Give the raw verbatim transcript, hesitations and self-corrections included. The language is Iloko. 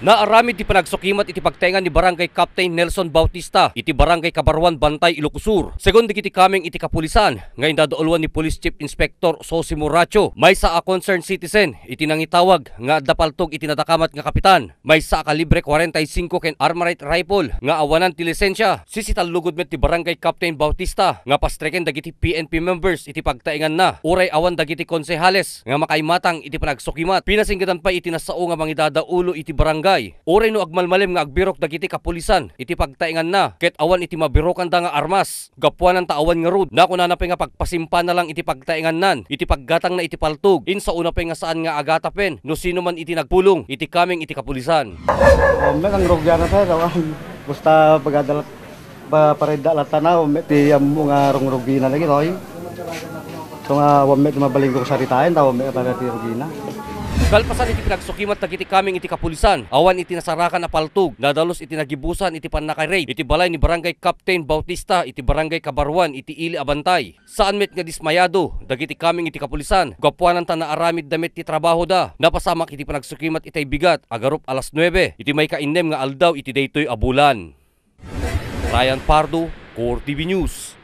Naaramid ti panagsukimat iti pagtaengan ni Barangay Captain Nelson Bautista iti Barangay Kabaruan, Bantay, Ilocos Sur. Segun dagiti kameng iti kapulisan nga indadauluan ni Police Chief Inspector Sosimo Racho, maysa a concerned citizen iti nangitawag nga adda paltog iti nadakamat nga kapitan, maysa a kalibre kwarenta y singko ken armalite rifle nga awanan ti lisensia. Sisitallugod met ti Barangay Captain Bautista nga pastreken dagiti P N P members iti pagtaenganna, uray awan dagiti konsehales nga makaimatang iti panagsukimat. Pinasinggetan pay iti nasao nga mangidadaulo iti barangay. Uray no agmalmalem nga agbirok dagiti kapulisan iti pagtaenganna ket awan iti mabirokanda nga armas, gapuanan ta awan ngarud, nakunana pay nga pagpasimpana lang iti pagtaengannan iti paggatangna iti paltog. Insaona pay nga saan nga agatapen no sino man iti nagpulong iti kameng iti kapulisan. Awan met ang rugiana, sir. Awan. Basta pagadalat, pa-, parida latta na, awan met ti ammo nga rungrugina dagitoy. So nga, awan met ti mabalin ko saritaen, ta awan met talaga ti rugina. Kalpasan iti pinagsukimat dagiti kameng iti kapulisan, awan iti nasarakan a paltog, nadalus iti nagibusan iti pannaka-raid iti balay ni Barangay Captain Bautista iti Barangay Kabaruan iti ili a Bantay. Saan met nga dismayado dagiti kameng iti kapulisan, gapuanan ta naaramidda met ti trabahoda. Napasamak iti panagsukimat itay bigat, agarup alas nuebe iti maikainnem nga aldaw iti daytoy a bulan. Ryan Pardo, Core T V News.